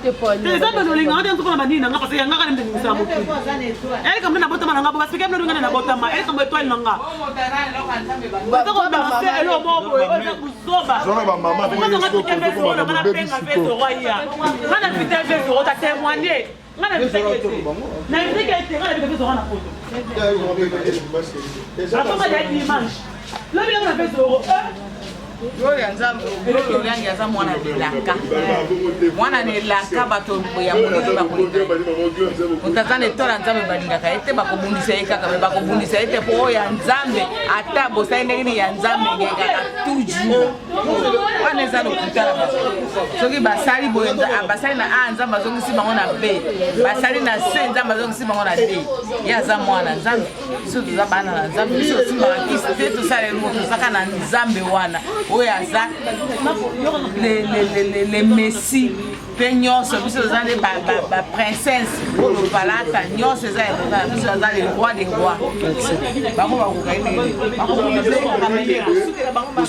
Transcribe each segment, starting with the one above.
te mpo Eza mpe olingaka te nzoko na banini na nga parce que yanga kaka nde ndengisa mokili. Eleka mpe nabotama na nga bo parce que mpe nga nabotama eleka mbo étoile na nga. Oza kobalanse eloko moko boye oyo eza buzoba. Zona ba mama po Nga yesu tuke ko vezoro nga nabenga vezoro aya. Nga na vite vezoro ta témoigner. Nga na vite ete. Na vite ete nga na vite vezoro na poto. Akoma ya dimanche. Lobi nga na vezoro. Gloria Nzambe, Gloria Olangi aza mwana elaka. Mwana na elaka bato ya molili bakolinga ye. Moto aza na etoile ya Nzambe balingaka ye te, bakobundisa ye kaka, me bakobundisa ye te mpo oyo ya Nzambe ata bosali ndenge nini ya Nzambe engengaka toujours. Wana eza lokuta na bango. Soki basali boye, basali na A, Nzambe azongisi bango na B. Basali na C, Nzambe azongisi bango na D. Ye aza mwana Nzambe. Biso toza bana na Nzambe, biso tosimbaka kisi te, tosala eloko, tozaka na Nzambe wana oyo aza le messie mpe nyonso. Biso toza nde baprincesse oyo palata nyonso eza ya kaka na biso, aza le roi des rois. Bango bakoka ye ndenge bakobundisa ye kaka ndenge ekosukela bango.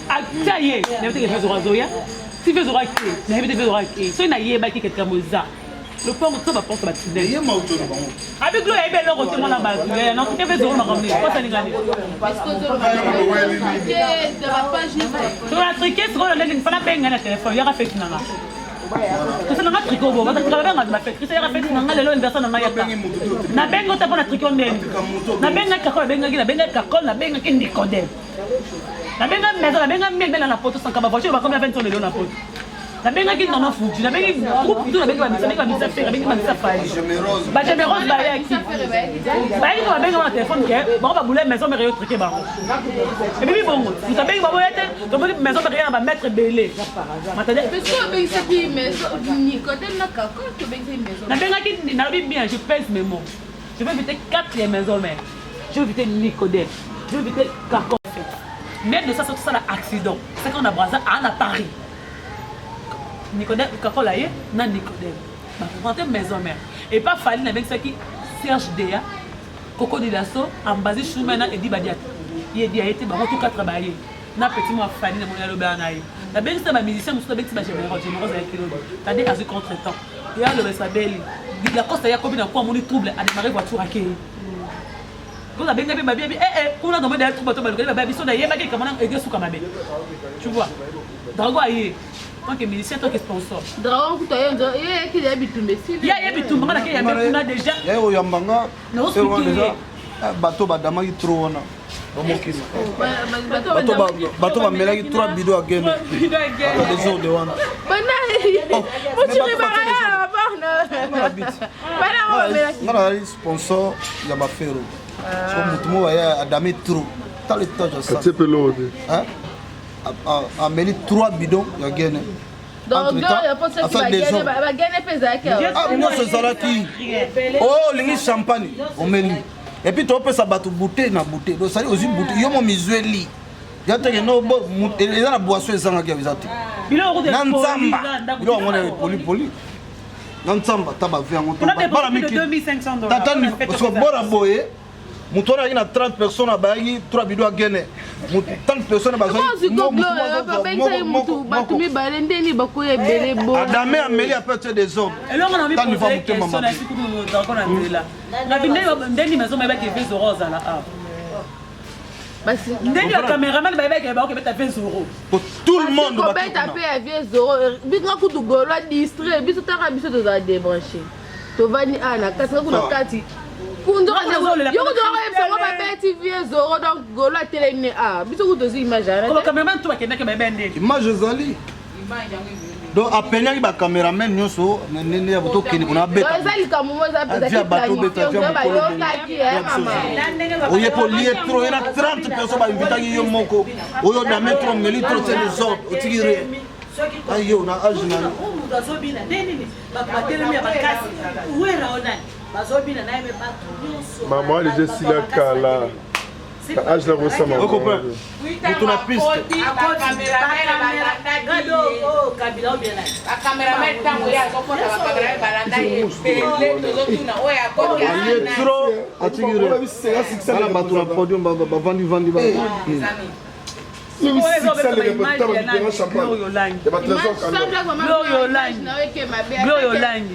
Atia ye nayebi te ke azoya ti mpe ezokaki te, nayebi te mpe ezokaki te. Soki nayebaki kekambo eza lopango to baporte batinel abi glo yayebi eloko te mwana bato yaya na tuke mpe ezoko makambo nini kosalinga nini tona trike sikoyo ndenge fana benga na telefone yaka feti na nga tosala nga triko bo bato babenga ba fete yaka feti na nga lelo anniversaire na nga yaka nabengi ota mpo na triko ndeni nabengaki kakol nabengaki nabengaki kakol nabengaki nicodème nabenga maison nabenga miel bela na poto sanka ba voiture bakomi na 20 lelo na poto nabengaki nono fuji nabengi groupe tout nabengi bamisa nabengi bamisa fere nabengi bamisa fali bagemerose bayaki bayaki ko babenga na telefone ke bango babule maison mere yo trike bango ebimi bongo moto abengi bango ye te tomoni maison mere ya na bamètre ebele nabengaki nalobi bien, je pèse mes mots, je vais inviter quatre ya maison mère, je vais inviter Nicodème, je vais inviter Kakon. Même de ça, c'est ça l'accident. C'est quand on a Brazza, à Paris. Nicodème, Kakon là, na Nicodème. Bah, maison mère. Et pas Fally, avec ça qui Serge Dea, Coco Dilasso, Ambazi Choumena et Di Badiat. Il dit, il a été, bah, tout quatre baillés. Na petit moi Fally na moni aloba na ye. Na bengisa ba musicien mosusu, na bengisa ba Généraux, Généraux azalaki lobi. Tade azwi contre-temps. Ye aloba esabeli. Lacoste ya kobi na kwa moni trouble, a démarrer voiture akei. Koza benga pe babi eh eh kuna dans modèle trouble to baluka babi biso na yebaki kama na ege suka mabe. Tu vois. Drago aye tant que musicien, tant que sponsor. Dragon kuta ye nzo ye ki ya bitumba esili. Ya ye bitumba nga na ke yambe kuna déjà. Ya oyamba nga. Na déjà bato badamaki trop wana bamokima bato bamelaki 3 bido ya gene bato desordre wana. Nga nazali sponsor ya bafero, so motu moko aya adame trop tala etage. Atie mpe loo te. Ameli 3 bidon ya gene. Nyonso ezalaki oyo olingi champagne omeli, et puis topesa bato bouteille na bouteille. Osali ozwi bouteille yo mo mizweli ya teke no eza na boisson ezangaki eza te na nzamba biloko yango na polipoli na nzamba ta bave yango bana miki tata bora boye. Moto wana ayaki na 30 personnes, abayaki 3 bido agene 30 personnes. Bato mibale ndeni bakoya ebele bo. Adame ameli ape atie désordre. Elongo na mipose question na siku na nzela ndeni maison bayebaki 20 euro ozala awa ndenge ya cameraman bayebaki bakobeta 20 euro. Tout le monde. Kobeta mpe ya 20 euro biso kutu golo distrait biso taka biso tozala débranché tovandi awa na kati nga kuna kati yo kutu okoyebisa ngo babeti 20 euro, donc golo atelemi ne awa biso kutu tozwi image. Cameraman to bakendaki bayeba ndeni. Image ezali, donc apenyaki bacameraman nyonso ndenge ya tokende kuna abeta. Eza likambo mo eza bayokaki mama. Oye po lie trop ye na 30 personnes bainvitaki yo moko oyo dame trop meli trop tie desordre otiki rien ayo na age na yo. Moto azobina nde nini, bato batelemi ya makasi wera o nani bazobina na ye me bato nyonso. Mama deja esila kala na age na kosama. Moto na piste. Bacameraman ntango ye azokota, bacameraman balanda ye ebele, tozotuna oyo akoti. Alie trop atiki rien, bato na podium bavandi vandi.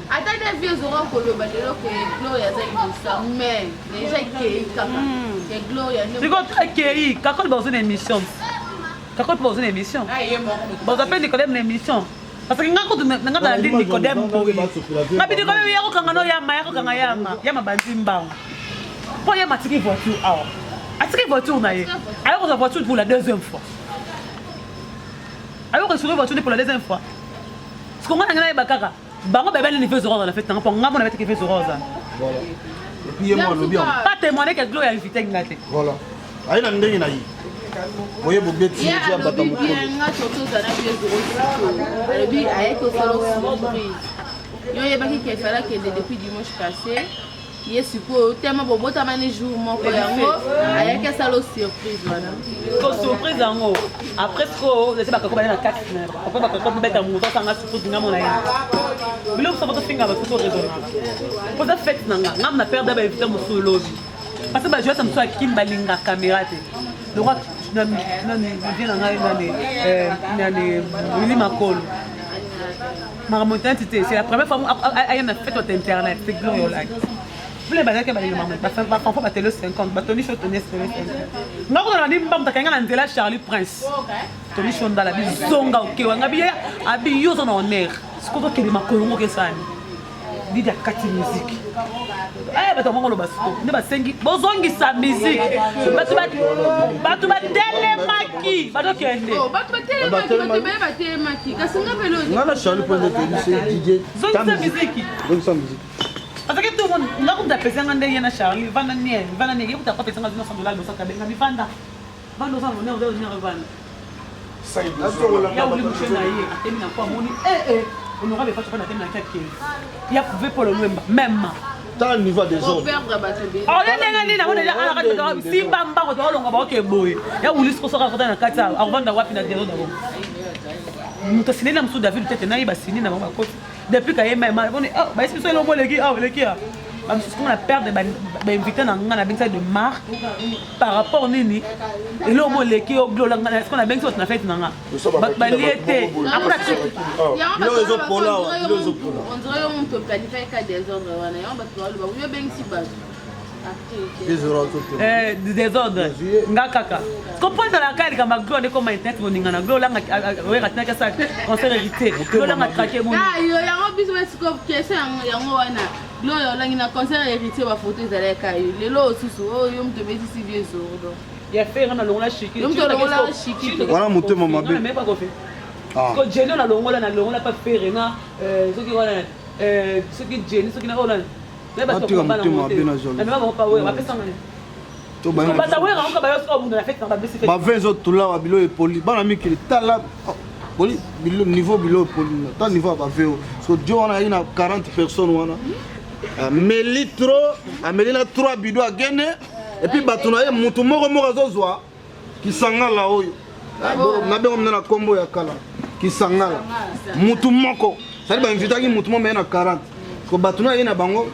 Ata nde vie ezoka koloba lelo ke Gloria aza innocent mais déjà ekei kaka ke Gloria nde sikoyo ekei kakol bazo na émission kakol mpe bazo na émission baza mpe Nicodème na émission parce que nga kutu nga nalandi Nicodème boye nga bi Nicodème ya kokanga no yama ya kokanga yama yama bandi mbango mpo yama atiki voiture awa atiki voiture na ye aye kozwa voiture pour la deuxième fois aye kosuki voiture pour la deuxième fois siko nga na ngai nayeba kaka bango bayebani nini fezo rosa na fete nanga mpo nga mona beteke fezo rosa Voilà. Et puis ye mo alobi yango. pas témoigner que Gloria invité nga te Voilà. Aye na ndenge na ye. Oye bobeti ye ya bata alobi mokolo. bien nga surtout ozala mpe zoro sikoyo alobi ayaki kosala surprise yo oyebaki ke efala kende depuis dimanche passé ye sikoyo tema bobotamani jour moko yango ayaki asala surprise wana ko surprise yango après sikoyo esi bakako bale na kati na après bakako bobeta moto asanga surprise nga mona ye biloko mosusu tofinga bato to raisonnaka mpo eza fete na nga nga na perde bainvité mosusu lobi parce que bajoyesa mosusu ya kini balinga caméra te lokwa vie na ngai nani nani wili makolo makambo internet te c'est la première fois aya na fete wata internet c'est gloria olaki bino bazalaki balinga makambo bafanfo batelo 50 batoni sho toni toni 50 nga kuna nandi mbamu takanga na nzela charlie prince toni sho ndala bizonga okewa nga biya abi yo oza na honneur sikoyo tokende makolo ngo kesani didi akati musique eh bato bango loba siko nde basengi bozongisa musique bato batelemaki batokende oh, bato batelemaki bato ebele batelemaki kasi nga mpe nga na charlie prince toyebisi dj zongisa musique zongisa musique parce que tout le monde nga kuta apesa nga nde ye na charlie vanda nie vanda nie ye kuta apesa nga 900 dollars liboso akabenga mi vanda vanda oza na honneur oza honneur vanda ya wuli mushe na ye atemi na ko amoni eh eh honorable facho pana atemi na kake ya ve Paul Lwemba même tala niveau ya désordre oye ndenge nini yango deja alaka simba mbango tokolonga baoke boye ya wuli siko soki akota na kati akovanda wapi na désordre yango moto asineli na mosusu david tete na ye basini na bango bakoti depuis kayemba ema boni oh bayesi biso elongo eleki awa eleki awa bamosusu koma na perdre bainvité na ngai nabengisa de marque par rapport nini eloko mo eleki yo glola ngai siko nabengisi bato na fete na nga bato balie te ondire yo moto oplanifiaka désordre wana yango bato baloba yo obengisi bato Eh, désordre nga kaka siko mpo ezalaka likambo ya glo nde koma internet moninga na glo olanga oyeka tinaki asala concert héritier glo olanga trake moni yo yango biso siko question yango wana glo olangi na concert héritier bafoto ezalaka yo lelo osusu oyo yo moto obetisi vie zoro ya fe nga nalongola shiki Yo moto olongola shiki. Wana motema mabe. Ah. ko jeni nalongola nalongola pa fere na soki wana soki jeni soki na oyo nani Batika motema mabe na jalousie. To bavin ezotulawa bilo epoli bana mikili tala oh, boli bilo niveau bilo epoli ta niveau ya bavin oyo so dio wana ayaki na 40 personnes wana ameli trop ameli na 3 bido agene epuis bato na ye motu moko moko azozwa kisangala oyo nabengo mna na nkombo ya kala kisangala mutu moko sali bainvitaki mutu moko meye na 40 ko bato na ye na bango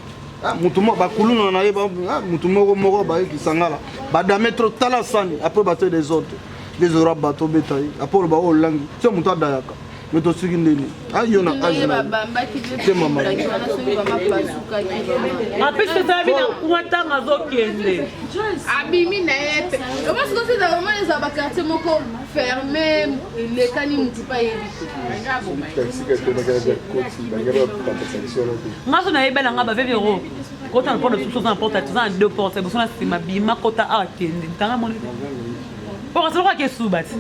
ah, mutu moko bakuluna na ye ah, mutu moko moko baye kisangala badame trop tala sani après bato des autres des ora bato obeta ye après oloba oyo olangi se moto adayaka me tosuki ndeni ayo na age te mama apesi ezali na kuna ntango azokende abimi na ye pe omoni eza bakartier moko ferme elekani motu mpe ayebi te nga so nayebela nga bavevero kota na porte mosusu oza na porte toza na deux porte boso na nsima bima kota awa kende ntanga moni te po kasi lokola kesuba ti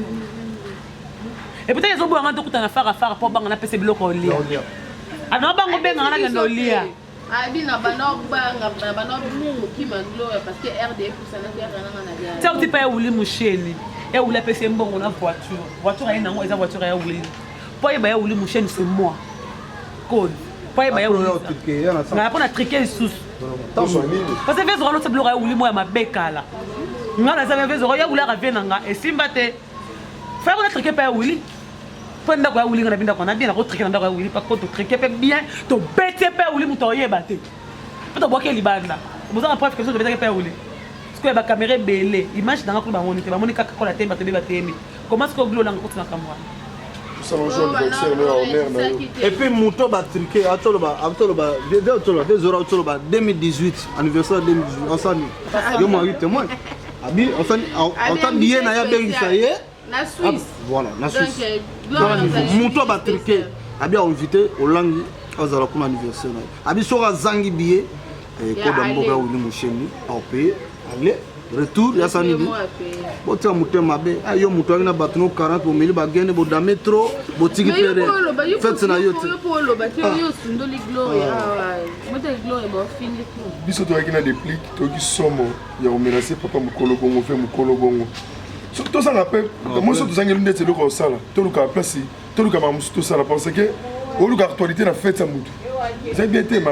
epuis ezoboya nga tokutana fara fara mpo banga napesa biloko olia ana bango benga nga nakende olia abi na banda obanga na banda okima gloria parce que rd epusanaki akananga na tia tia utipa ya wuli musheni ya wuli apesi ye mbongo na voiture voiture aye nango eza voiture ya wuli mpo ayeba ya wuli musheni c'est moi code mpo ayeba ya wuli nga mpo na trike lisusu parce que vezora lotsa biloko ya wuli moko ya mabe kala nga naza vezora ya wuli aka vie na nga esimba te faya kona trike mpe ya wili mpo ndako ya wili nga na bi ndako na bien nakotrike na ndako ya wili pako totrike mpe bien tobeti mpe ya wili moto oyeba te mpo tobwaki libanda boza na preuve ke biso tobetaki mpe ya wili sikoyo ya bakamera ebele image nanga kuna bamoni te bamoni kaka kola te bato ebe bateyemi. Comment est-ce que Glo langa koti makambo wana? Et puis moto batrike atoloba atoloba atoloba vezora atoloba 2018 anniversaire 2018 osani yo mwa témoin abi osani otandi ye na ye abengisa ye na Suisse voilà na Suisse moto batrike abi ainvité olangi azala kuna anniversaire na ye abi soki azangi billet koda mboka ya wili mosheni aopaye ale retour ya sa nini botika motema mabe ah, yo moto ayaki na bato no 40 bomeli bagene bodame trop botiki pere fete na yo te biso toyaki na deplique toyoki somo ya komenase papa mokolo bongo ve mokolo bongo tozanga mpe moso tozangeli ndeti eloko kosala toluka place toluka makambo mosusu tosala parce que oluka actualité na fete ya motu eza bien te ma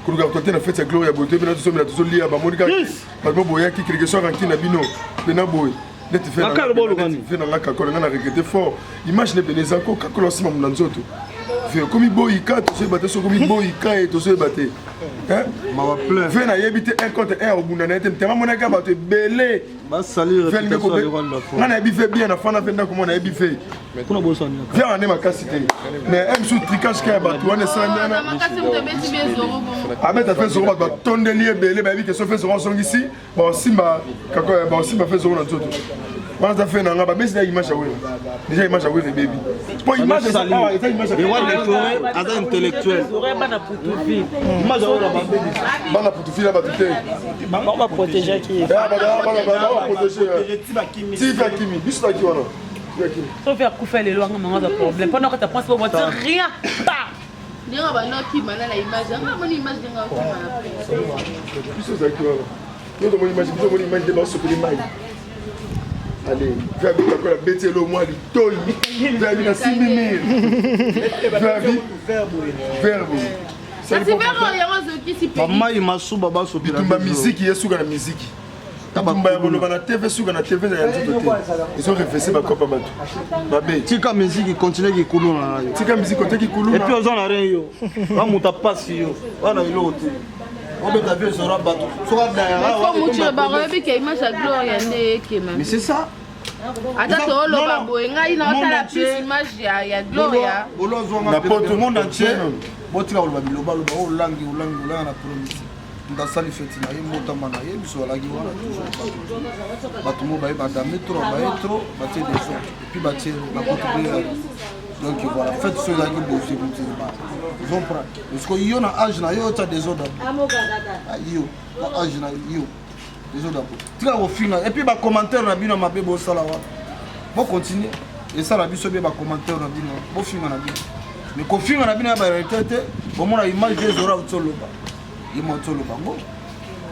koluka actualité na fete ya gloire ya boye toyebi na tozomela tozolia bamoni kaka bato boyaki quelque soit ranki na bino mpena boye neti fe na nga kakolo nga na regrete fort image ne pene eza ko kakolo asima mona nzoto fe okomi boyika tozoyeba te soki okomi boyika ye tozoyeba te fe nayebi te un contre un obunda na ye te mtema amonaki bato ebele nga nayebi fe bien nafanda mpe ndako mona nayebi fe vianga nde makasi te mais m su tricage ka ya bato wana esalami wana abeta fe zoro bato batondeli ebele bayebi ke so fe zoro azongisi baosimba baosimba fe zoro na nzoto wana aza fe na nga babesi na image ya wera déjà image ya wera ebebi po image eza image aza intellectuel bana putufile bato te bango baprotegeaki ye ti akimi biso taki wana Soki akufa lelo anga mama za problème. Pendant que ta pense pas voiture rien pas. Ndenge banda okima na image anga amoni image ndenge okima na biso ozalaki wana yo tomoni image biso omoni image nde basopeli mai ale vabi kakola beti elo mwa litoi vabi nasimbi mire vabi verbe bamai masuba basopela bitumba miziki ye suka na miziki bitumba ya koloba na tv suka na tv ya nzoto te ezo refese bakopa bato mabe tika miziki continue kikuluna na yo tika miziki ote kikuluna epuis oza na rien yo wa moto apasi yo wana eloko te obeta vie ezora bato soki adayaabakoyebi ke image ya gloria nde ekema mais c'est ça ata tooloba boye ngai naotala plus image ya gloria bolo azwanga na poto monde entier botika koloba bilobaloba olangi olangi olanga na promisi moto asali feti na ye mbotama na ye biso alaki wana toujours bato mo baye badame trop baye trop batie desordre epuis batie bakotokoyela donc voilà fete so ezalaki bozi ba ozomprendre parce que yo na age na yo otya desordre yo na age na yo desordre bo tika kofinga epuis bacommentaire na bino mabe bosala wana bocontinue esala biso bie bacommentaire na bino bofinga na bino mais kofinga na bino ya baréalité te bomona image ezora otoloba ye moko oloba ngo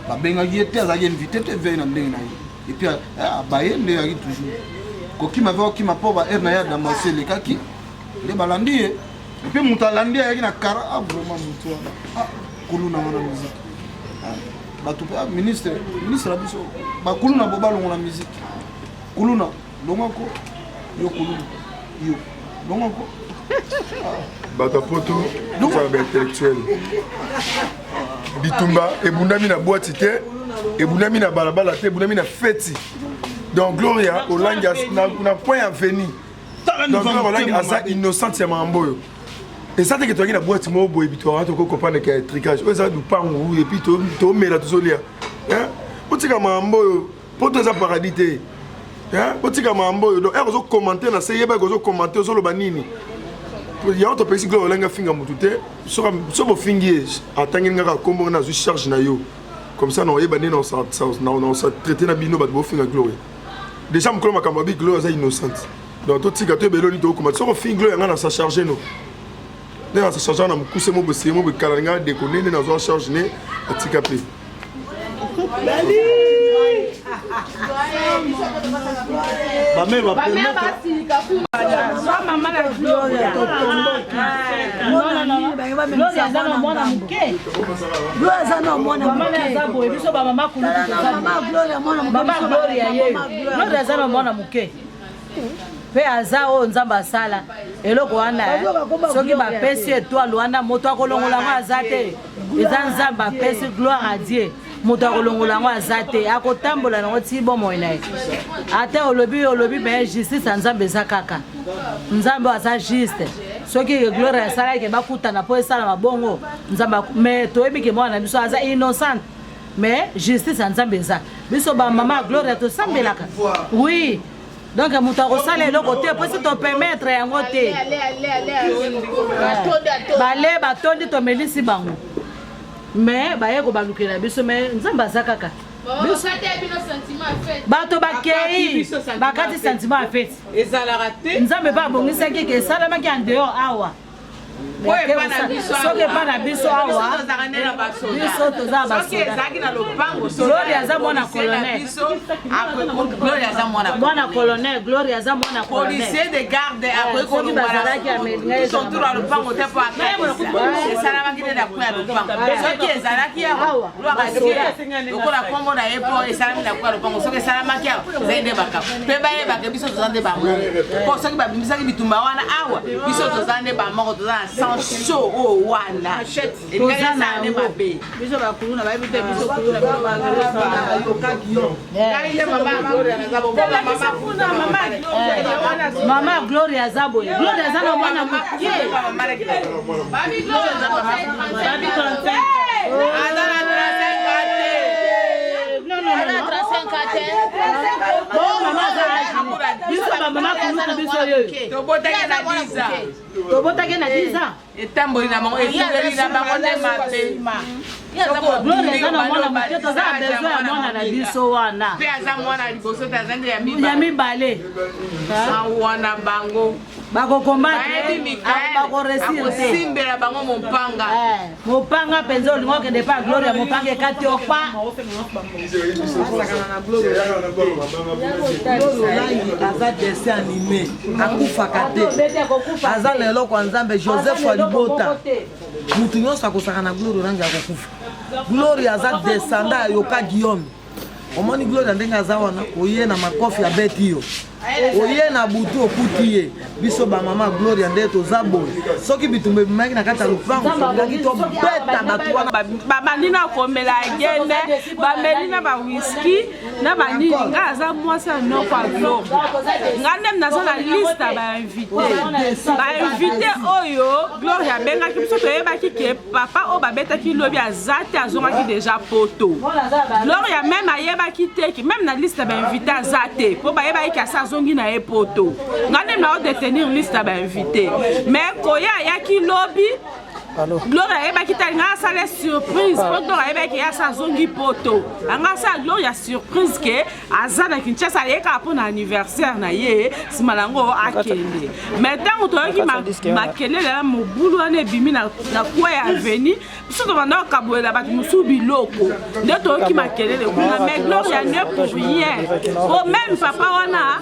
babengaki ye te azalaki invité te vei na ndenge na ye epuis eh, abaye nde ayaki toujours kokima ve okima mpo ba heure na ye adamasi elekaki nde balandi ye epuis moto alandi ayaki na kara ah vraiment moto wana ah kuluna wana miziki ah, bato mpe ah, ministre ministre na biso bakuluna bo balongola miziki kuluna longwako yo kuluna yo longwako bato ya poto tozala baintellectuel bitumba ebundami na bwati te ebundami na balabala te ebundami na feti donc gloria olangi na point ya veni donc gloria olangi aza innocente ya makambo oyo eza teke toyaki na bwati moko boye bitumba wana tokoki comprendre ke tricage oyo eza lupangu epuis tomela tozolia otika makambo oyo poto eza paradis te botika makambo oyo donc ere ozo commente na se yebaki ozo commente ozoloba nini yango topekisi gloire olangi afinga motu te so bofingi ye atangeli nga kaka nkombo nga nazwi charge na yo comme ça naoyeba nde naosa traite na bino bato bofinga gloria déjà mokolo makambo abi gloria aza innocente donc totika toyeba eloni tokoma soki ofingi gloria nga nasa charge no nde nasa charge na mokuse mo boseye mo bekala nga dekone nde nazwa charge ne atika mpe Gloria aza na mwana moke mpe aza oyo nzambe asala eloko wana eh. soki bapesi etoile wana moto akolongola yango aza te eza nzambe apesi gloire à dieu. Moto akolongola yango aza te, akotambola nango ti bomoi na ye. Ata olobi olobi, mais justice ya Nzambe eza kaka. Nzambe oyo aza juste. Soki Gloria asalaki ke bakutana mpo esalama bongo, Nzambe mais toyebi ke mwana na biso aza innocente. Mais justice ya Nzambe eza. Biso ba mama ya Gloria tosambelaka. Oui. Donc moto akosala eloko te mpo esi topermettre yango te. Bale batondi tomelisi bango. Mais baye kobalukela biso mais Nzambe aza kaka. Bato bakei bakati sentiment ya feti. Ezalaka te. Nzambe mpe abongisaki ke esalamaki en dehors awa. Soki epa na biso awa biso toza basoda. Aza mwana colonel, mwana colonel Gloria aza mwana policier de garde akoki kolongwalazalaki kolongwa ya lopango te mpo akatisa esalamaki nde na coin ya lopango. Soki ezalaki awa lokola nkombo na ye mpo esalami na coin ya lopango, soki esalamaki awa ezali nde makambo mpe bayebaka biso toza nde bamoko, mpo soki babimisaki bitumba wana awa biso toza nde bamoko, toza na sang chaud oyo wana elingaki esala nde mabe. Biso bakuluna bayebi te, biso kuluna ngai nde mama Gloria naza bomama. Mama Gloria aza boye. Gloria aza na mwana moke. Aza na 35 te. Bon, mama aza âge. Biso bamama kulutu biso yoyo. Tobotaki na 10 ans. Tobotaki na 10 ans. Etamboli na bango, efungeli na bango nde mabe. Gloria aza na mwana moke, toza na besoin ya mwana na biso wana. Mpe aza mwana liboso te, aza nde ya ya mibale. Mibale. Wana bango Bakokombattre, bayebi Mikael bakoresir te. Akosimbela bango mopanga. Mopanga mpenza, olingi okende pa Gloria, mopanga ekati okpa. Olangi aza dessin animé, akufaka te, aza na eloko ya Nzambe. Joseph ya libota, mutu nyonso akosaka na Gloria Olangi akokufa. Gloria aza descendant ya Yoka Guillaume. Omoni Gloria ndenge aza wana, oye na makofi abeti yo, oye na butu okuti ye. Biso bamama Gloria nde toza boye. Soki bitumba ebimaki na kati ya lopango, tolingaki tobeta bato wana. Babandi na komela agene, bameli na bawiski na banini. Ngai aza mwasi ya noko ya Gloria, ngai nde naza na liste ya bainvité. Bainvité oyo Gloria abengaki biso, toyebaki ke papa oyo babetaki lobi aza te, azongaki déjà Poto. Gloria même ayebaki te ke même na liste ya bainvité aza te, mpo bayebaki ke asa azongi na ye Poto. Ngai nde nao détenir liste ya bainvité, mais koya ayaki lobi, Gloria ayebaki te. Alingai asala surprise, mpo Gloria ayebaki ye asa azongi Poto. Anga asala Gloria surprise ke aza na Kinshasa, aye kaka mpo na anniversaire na ye, nsima na yango akende. Mais ntango toyoki makelele ya mobulu wana ebimi na coin ya avenue, biso tobanda kokabolela bato mosusu biloko, nde toyoki makelele kuna. Mais Gloria ne pour rien, po même papa wana,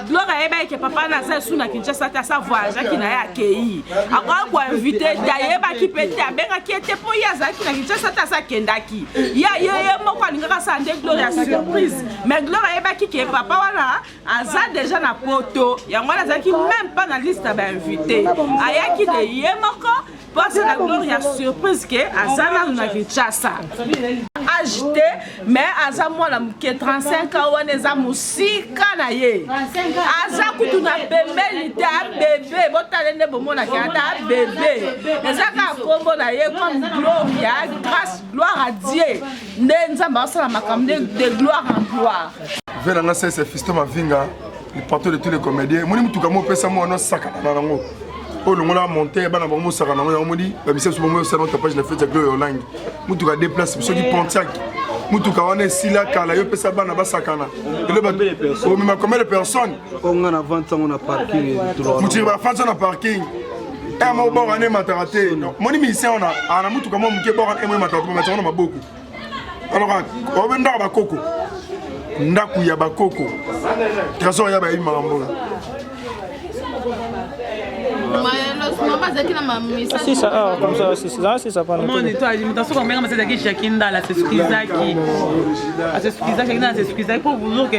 Gloria ayebaki ke papa wana aza esu na Kinshasa te, asa voyageaki na ye akei, akoki koinvite te. Ayebaki mpe te, abengaki ye te, mpo ye azalaki na Kinshasa te, asa akendaki. Ye ye ye moko alingaki asala nde Gloria surprise, mais Gloria ayebaki ke papa wana aza déjà na Poto, yango wana azalaki même pas na liste ya bainvité. Ayaki de ye moko mpo asala Gloria surprise ke aza nanu na Kinshasa. Âge te, mais aza mwana moke, 35 ans wana eza mosika na ye, aza kutu na pembeni te, abebe. Botala nde bomonaki ata abebe, eza kaka nkombo na ye comme Gloria Grâce. Gloire à Dieu, nde Nzambe asala makambo nde de gloire en gloire. Ve na nga sese Fiston Mavinga, le patron de tous les comédiens. Moni mutuka mo pesa mo no sakana na nango. Oyo longola monte bana bango mosaka nango yango, moni bamisa biso bango osala tapage na fete ya Gloria Olangi. Mutuka déplace soki Pontiac. Mutuka wana esila kala, yo pesa bana basakana. Elo ba omema combien de personnes? Onga na vente yango na parking. Mutuka ba vente na parking. Eh mo bora ne mataka te. Moni musicien wana ana mutuka mo muke bora emo mataka te, mataka na maboko. Alors obe ndako bakoko. Ndako ya bakoko. Trésor ya bayebi makambo oyo. Si ça, ah, comme ça, si ça, si ça, pas Moni, toi, moto asuka omenga masezaki Jacki Ndala aseskizaki, aseskizaki Jacki Ndala aseskizaki mpo vous dire que